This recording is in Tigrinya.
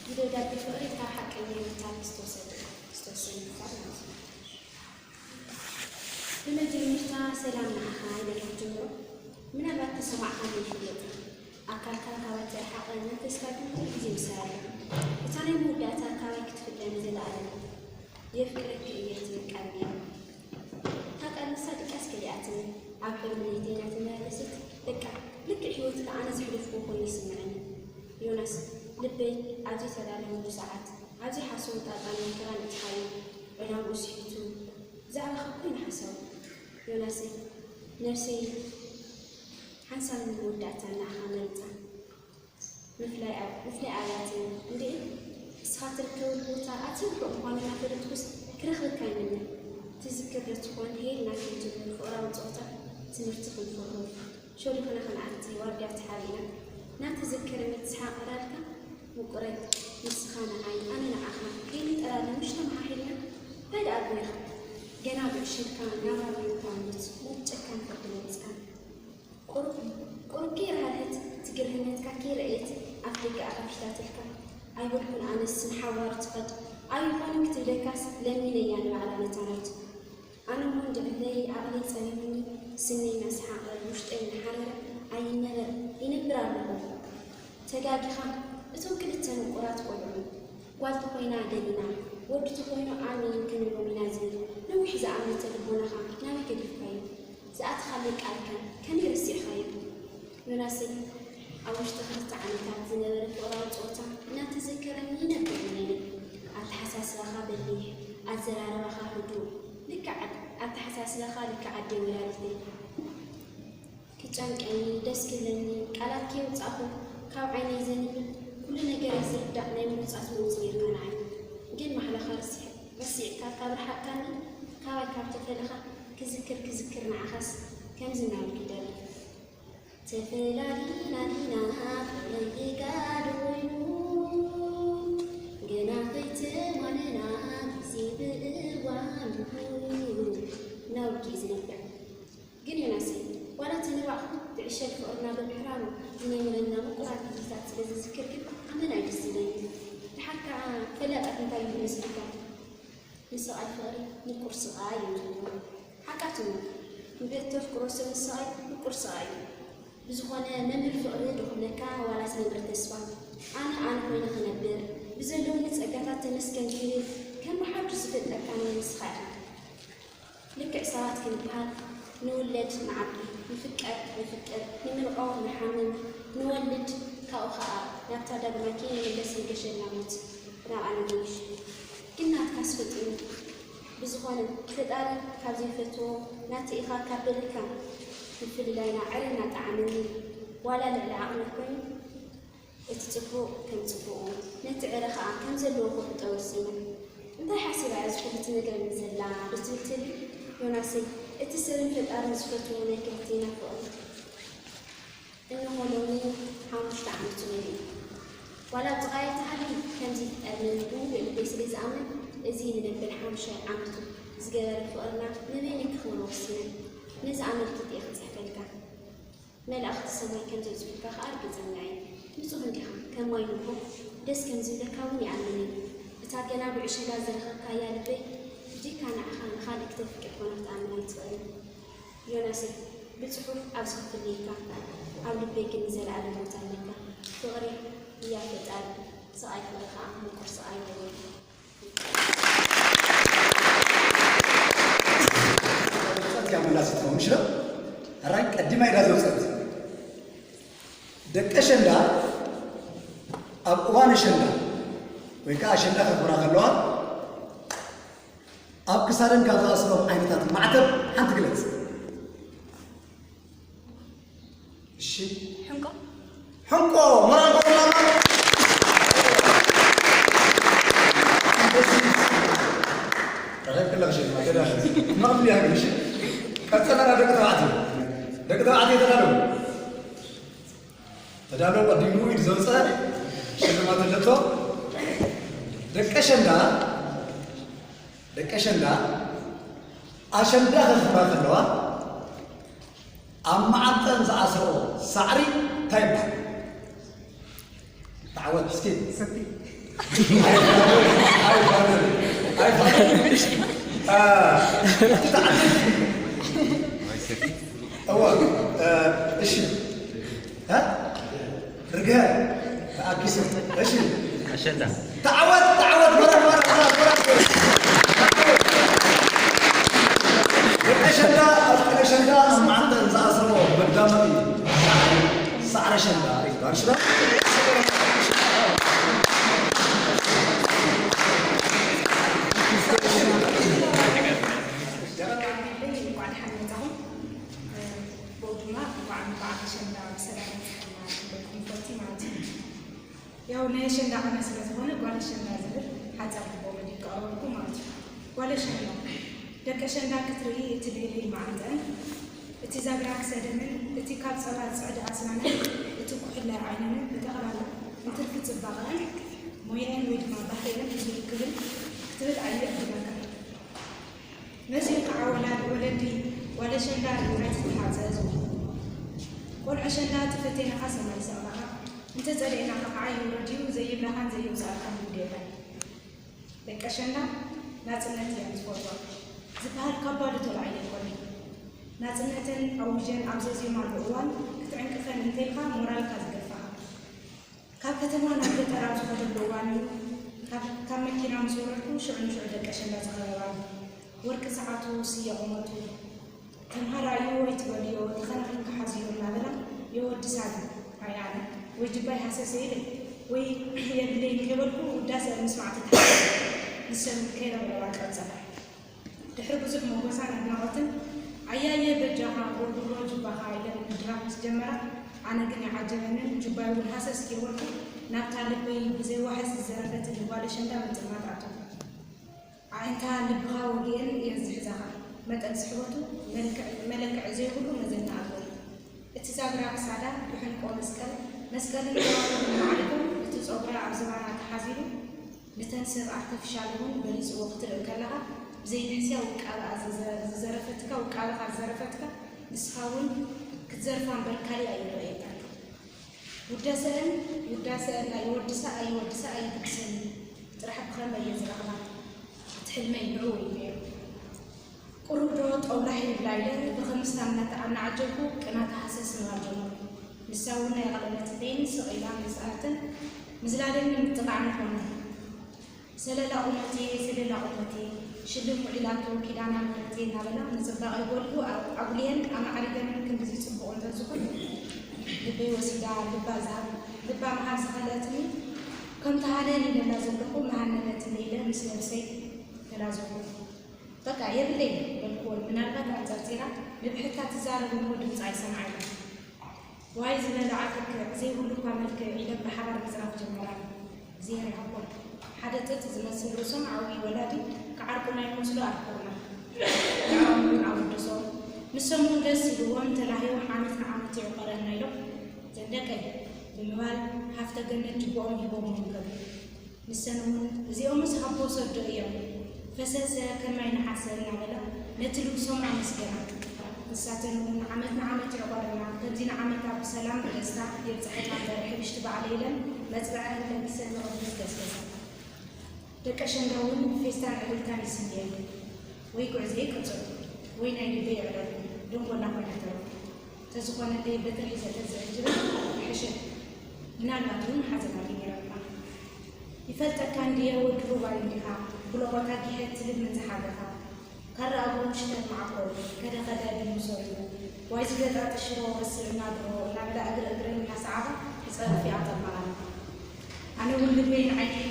ብደብዳቤ ፍቕሪ ካብ ሓቀኛ ህይወት ዝተወሰደ ዝተወሰነ ክፋል ማለት እዩ። ብመጀመርታ ሰላም ንዓኻ ኢለ ክጅምሮ። ምናልባት ተሰማዕካኒ ይፍለጥ፣ ኣካልካ ካባይ ተረሓቐ፣ መንፈስካ ግን ኩሉ ግዜ ምሳይ ኣሎ። እታ ናይ መወዳእታ ካባይ ክትፍለ ንዘለኣለም የፍቅረኪ እየ ትብል ቃል ነይራ። እታ ቃል ንሳ ድቃስ ከሊኣትኒ፣ ኣብ ሕልሚ ለይተይ እናተመላለሰት፣ በቃ ልክዕ ህይወትካ ኣነ ዘሕለፍኩዎ ኮይኑ ይስምዐኒ። ዮናስ፣ ልበይ ኣብ ዘይተላለመሉ ሰዓት፣ ኣብ ዘይሓሰቦ ጣጣን መከራን ኣትሓዩ፣ ዕላምኡ ስሒቱ፣ ብዛዕባኻ ኮይኑ ሓሳቡ። ዮናሰይ፣ ነብሰይ ሓንሳብ ንመወዳእታ ንዓኻ መሪጻ። ምፍላይ ኣብ-፣ ምፍላይ ኣብያትኒ። እንድዒ፣ እስኻ ትርከበሉ ቦታ ኣዝዩ ርሑቕ ምዃኑ እናፈለጥኩስ ክረኽበካ ኣይምነን። ትዝክር ዶ ትኾን ሄድና ክንጅምር ፍቕራዊ ጸወታ ትምህርቲ ክንፍርም፣ ሸሪኽና ክንኣቲ ዋርድያ ተሓቢእና እናተዘከረ ምትስሓቕ ዕላልካ ምቁረይ ንስኻ ንዓይ ኣነ ንዓኻ ከይንጠላለ ምሽ ተመሓሒልና እንታይ ደኣ ጌርካ ገና ብዕሸልካ ናብ ራብዓይ ክረምት ናብ ጨካን ፍቕሪ መጺእካ። ቁሩብ፣ ቁሩብ ከይረሃርሀት ትግርህነትካ ከይረኣየት ኣፍ ደገኣ ከፊታትልካ። ኣይበልኩን ኣነስ ንሓዋሩ ትኸድ ኣይኾንን ክትብለካስ ለሚነያ ንባዕላ ነታ ኖት። ኣነ እሞ እንድዕለይ ዓቕለይ ጸሚሙኒ ስነይ እናሰሓቐ ውሽጠይ እናሓረረ ኣይነበር ይነብር ኣለኹ። ተጋጊኻ፣ እቶም ክልተ ምቁራት ቆልዑ ጓል ተኾይና ደሊና ወዲ ተኾይኑ ኣሜን ክንብሎም ኢና ዝብል ነዊሕ ዝኣመተ ልቦናኻ ናበይ ገዲፍካዮ? ዝኣተኻለይ ቃልከ ከመይ ረሲዕኻዮ? ዮናሰይ፣ ኣብ ውሽጢ ክልተ ዓመታት ዝነበረ ፍቕራዊ ጸወታ እናተዘከረኒ ይነብር እዩ ነይሩ። ኣተሓሳስባኻ በሊሕ፣ ኣዘራርባኻ ህዱእ፣ ልክዕ ኣድ-፣ ኣተሓሳስባኻ ልክዕ ኣደይ ወላዲተይ። ክጨንቀኒ፣ ደስ ክብለኒ፣ ቃላት ከየውጻእኹ ካብ ዓይነይ ዘንብል፣ ኩሉ ነገረይ ዝርዳእ ናይ ምሩጻት ምውጽእ ነይርካ ንዓይ። ግን ማሕላኻ ረሲዕ-፣ ረሲዕካ ካብ ረሓቕካኒ፣ ካባይ ካብ ተፈለኻ ክዝክር ክዝክር ንዓኻስ ከምዚ እናበልኩ ይደርፍ። ተፈላሊና ዲና ፍቕረይ ጌጋ ዶ ኮይኑ፣ ገና ከይተማለና ግዜ ብእዋኑ፣ እናበልኩ እዩ ዝነብዕ። ግን ዮናሰይ፣ ዋላ እቲ ንባዕኹም ብዕሸል ፍቕርና ብምሕራሩ ዝነበረና ምቁራት ግዜታት ስለ ዝዝክር ግን ኣመና እዩ ደስ ዝብለኒ። ደሓር ከኣ ፈላጣት እንታይ እዩ ዝመስለካ? ንስቓይ ፍቕሪ ምቁር ስቓይ እዮም ዝብሉ። ሓቃትም እዮም። ንብእቲ ተፍቅሮ ሰብ ምስቓይ ምቁር ስቓይ እዩ። ብዝኾነ መምህር ፍቕሪ ዶ ክብለካ ዋላስ መምህር ተስፋ? ኣነ ኣነ ኮይነ ክነብር፣ ብዘለውኒ ጸጋታት ተመስገን ክብል ከም ብሓድሽ ዝፈልጠካ ንስኻ ኢኻ። ልክዕ ሰባት ክንበሃል፣ ንውለድ ንዓቢ፣ ንፍቀር ነፍቅር፣ ንምልቆ ንሓምም፣ ንወልድ፣ ካብኡ ኸኣ ናብታ ዳግማይ ከይንምለስ ዝገሸና ሞት ናብኣ ንገይሽ። ግን ናትካስ ፈጢኑ። ብዝኾነ፣ ፈጣሪ ካብ ዘይፈትዎ ናተይ ኢኻ ካብ በለካ፣ ምፍልላይና ዕረ እናጠዓመኒ፣ ዋላ ልዕሊ ዓቕመይ ኮይኑ፣ እቲ ጽቡቕ ከም ጽቡቑ፣ ነቲ ዕረ ኸኣ ከም ዘለዎ ክውሕጦ ወሲነ። እንታይ ሓሲባ እያ እዚ ኩሉ ትነግረኒ ዘላ ዶ ትብል ትህሉ? ዮናሰይ፣ እቲ ሰብን ፈጣርን ዝፈትዎ ናይ ክልቴና ፍቕሪ እንሆ ሎሚ ሓሙሽተ ዓመቱ መሊኡ። ዋላ ኣብ ጥቓይ ተሃልዩ ከምዚ ይፍጠር ነይሩ ብምሉእ ልበይ ስለ ዝኣምን፣ እዚ ንመበል ሓሙሽተ ዓመቱ ዝገበረ ፍቕርና ንበይነይ ከኽብሮ ወሲነ። ነዚ ኣመልኪተ እየ ክጽሕፈልካ። መላእኽቲ ሰማይ ከም ዘብጽሑልካ ከኣ ርግጸኛ እየ። ንጹህ እንዲኻ፣ ከም ማይ ንግሆ ደስ ከም ዝብለካ እውን ይኣምን እየ። እታ ገና ብዕሸላ ዝረኸብካያ ልበይ፣ ብጀካ ንዓኻ ንኻልእ ክተፍቅር ኮነ ክትኣምን ኣይትኽእልን። ዮናሰይ፣ ብጽሑፍ ኣብዚ ክፍልየካ፣ ኣብ ልበይ ግን ንዘለኣለም ቦታ ኣለካ። ፍቕሪ ህያብ ፈጣሪ፣ ስቓይ ፍቕሪ ከኣ ምቁር ስቓይ ይበል። ወጸት እያ መላሲት ነው ምሽለ ራይ ቀዲማ ኢዳ ዘውጸት ደቂ ኣሸንዳ ኣብ እዋን ኣሸንዳ ወይ ከዓ ኣሸንዳ ከኽብራ ከለዋ ኣብ ክሳደን ካብ ዝኣስሮም ዓይነታት ማዕተብ ሓንቲ ግለጽ። እሺ። ሕንቆ። ሕንቆ ሞራል ቆርላማ። ረኸብክላ ክሽልማ ተዳሽ። ማቕብል ያግል እሺ። ቀጸለና ደቂ ተባዕትዮ። ደቂ ተባዕትዮ ተዳለዉ። ተዳለዉ ቀዲሙ ኢድ ዘውፀ ሽልማት ኣለቶ። ደቂ ኣሸንዳ ደቂ ኣሸንዳ ኣሸንዳ ከኽብራ ከለዋ ኣብ መዓንጠን ዝኣስረኦ ሳዕሪ እንታይ ይበሃል? ተዓወት እስኪ። ሰቲ። ኣይፋልን። ኣይፋልን። እ፣ እቲ ተዓዘብቲ። እወ፣ እ፣ እሺ። እ? ርግሀ። ተኣኪሱ። እሺ። ኣሸንዳ። ተዓወት፣ ተዓወት፣ በራድ፣ በራድ፣ በራድ፣ በራድ። ደቂ ኣሸንዳ፣ ኣብ ቅነ ኣሸንዳ ኣብ ማዕተብ ዝኣስርዎ መዳመቕ እዩ። ሳዕሪ ኣሸንዳ እዩ። ኣርሽዳ? እንኳዕ ደሓን መጻኹም። ብኡ ድማ እንኳዕ ንበዓል ኣሸንዳ ብሰላም በጽሐና ክብለኩም ይፈቱ ማለት እዩ። ያው ናይ ኣሸንዳ ቅነ ስለ ዝኾነ ጓል ኣሸንዳ ዝብል ሓጻር ልቦ ወዲብ ከቕርበልኩም ማለት እዩ። ጓል ኣሸንዳ፣ ደቂ ኣሸንዳ ክትርኢ እቲ ልዕሊ መዓንጠን፣ እቲ ዛግራ ክሰደንን፣ እቲ ካብ ጸባ ዝጽዕድ ኣስናነን፣ እቲ ኩሕለ ዓይነንን ብጠቕላላ ንትርፊ ጽባቐአን ሞያአን ወይ ድማ ባህሪአን ክብል ክብል ክትብል ኣየ እድለካ። ነዚኡ ከዓ ወላድ ወለዲ ጓል ኣሸንዳ ርኢኻ ኣይትተሓዘ። ቆልዑ ኣሸንዳ ተፈቴናኻ ሰማይ ይሰቕለኻ፣ እንተጸሊእናኻ ከዓ ይውረድ እዩ፣ ዘይብላኻን ዘየውፅኣልካን ግዴታ እዩ። ደቂ ኣሸንዳ ናፅነት እየን ዝፈትዋ ዝበሃል ካብ ባዶ ተላዒሉ ኣይኮነን። ናፅነተን ኣዊጀን ኣብ ዘዜማሉ እዋን ክትዕንቅፈን እንተኢልካ ሞራልካ ዝገፋኻ። ካብ ከተማ ናብ ገጠር ኣብ ዝኸደሉ እዋን እዩ። ካብ ካብ መኪና ምስ ወረድኩ ሽዑ ንሽዑ ደቂ ኣሸንዳ ዝኸበባኒ። ወርቂ ሰዓቱ፣ ስየ ቁመቱ፣ ተምሃራዩ ወይ ትበልዮ ተኸናኺንካ ሓዝዮ እናበላ የወድሳኒ። ኣይ ኣነ ወይ ጅባይ ሃሰሰ ኢለ ወይ የብለይን ከይበልኩ ውዳሰ ምስማዕ ተታሓዘ። ንሰን ከይረብረባ ቀብጸላ። ድሕሪ ብዙሕ ሞጎሳን ኣድናቖትን፣ ኣያየ በጃኻ ጎርጉሮ ጅባኻ ኢለን ምድራፍ ምስ ጀመራ፣ ኣነ ግን ኣይዓጀበንን፣ ጅባይ እውን ሃሰስ ከይበልኩ ናብታ ልበይ ብዘይዋሕስ ዝዘረፈትኒ ጓል ኣሸንዳ ምጥማት ኣተኹ። ኣዒንታ ልብኻ ወጊኤን እየን ዝሕዛኻ፣ መጠን ስሕበቱ መልክዕ መለክዒ ዘይብሉ መዘና ኣልቦ እዩ። እቲ ዛግራ ክሳዳ ብሕንቆ መስቀል፣ መስቀልን ከዋኽብትን ማዕሪጉ፣ እቲ ጸጉራ ኣብ ዝባና ተሓዚሉ፣ ነተን ሰብ ኣርተፊሻል እውን በሊጽዎ ክትርኢ ከለኻ፣ ብዘይንሕስያ ውቃበኣ ዝዘ-፣ ዝዘረፈትካ፣ ውቃበኻ ዝዘረፈትካ፣ ንስኻ እውን ክትዘርፋ እምበር ካሊእ ኣይረኣየካን። ውዳሰአን፣ ውዳሰአን ኣይወድሳ ኣይወድሳ ኣይግድሰኒ፣ ጥራሕ ብኸመይ እየ ዝረኽባ? እቲ ሕልመይ ንዕኡ እዩ ነይሩ። ቁሩብ ዶ ጠውላሕ ይብላ ኢለ ብኸምስታን እናተ-፣ እናዓጀብኩ ቅናታ ሃሰስ ምባል ጀመርኩ። ንሳ እውን ኣይቐለለትለይን ስቕ ኢላ ምዝኣትን ምዝላለይን ምጥቓዕን ኾነ። ሰለላ ቁመቴ፣ ሰለላ ቁመቴ፣ ሽልም ውዒላቶ ኪዳና ምሕረተይ እናበላ ንጽባቐይ ጎሊሁ ኣ-፣ ኣጉሊሀን ኣማዕሪገንን ክንድዚ ጽቡቕ እንተዝኹን ልበይ ወሲዳ ልባ ዝሃብ-፣ ልባ ምሃብ ዝኸልአትኒ ከምቲ ሃነን ኢለላ ዘለኹ መሃነነትኒ ኢለ ምስ ነብሰይ ተላዘብኩ። በቃ የብለይን በልክወን፣ ምናልባት ኣንጸርጺራ ንብሕታ ትዛረብ እሞ ድምጻ ኣይሰምዓ ኢለን። ዋይ ዝበላ ዓተክዕ ዘይብሉ እኳ መልክዕ ኢለን ብሓባር ምዝራፍ ጀመራ። እግዚኣብሔር ይሃቦም። ሓደ ጥጥ ዝመስል ርእሶም ዓብዪ ወላዲ ክዓርቁና ይመስሉ ኣርኩሩና። ንዕኦም እውን ኣወደሶም። ንሶም እውን ደስ ኢልዎም ተላህዮም ዓመት ንዓመት ይዕቆረልና ኢሎም ዘንደቀይ ብምባል ሃፍተ ገነት ጅብኦም ሂቦምዎም ከዱ። ንሰን እውን እዚኦምስ ሃቦ ሰዶ እዮም ፈሰሰ ከማይ ነሓሰ እናበላ ነቲ ልግሶም ኣመስገና። ንሳተን እውን ዓመት ንዓመት ይዕቆረና፣ ከምዚ ንዓመታ ብሰላም ብደስታ የብፅሐና እምበር ሕብሽቲ ባዕለ ኢለን መፅበዐን ለቢሰን ንቕድሚት ገስገሳ። ደቂ ኣሸንዳ እውን ብፌስታን ዕልልታን ይስንየን። ወይ ጉዕዞ ይቅጽል ወይ ናይ ልበይ ይዕለል ደንጎላ ኮይነ ተረፍኩ። ተዝኾነለይ በተን ሒዘ ተዝዕጅበን ምሐሸ። ምናልባት እውን ሓዘን ኣቢኒረካ። ይፈልጠካ እንድየ ወዲ ሩባይ እንዲኻ ብሎቆታ ጊሐት ትብል ምን ዝሓገኻ። ካራ እግሩ ምሽተን መዓኮር ከደ ከደ ድሙ ሰሪቡ ዋይ ዝገጣጥሽ ሽሮ ረስዕ እናድሮ እናበላ እግሪ እግረን እናሰዓባ ብጸርፊ ኣጠመቓኒ። ኣነ እውን ልበይን ዓይነይን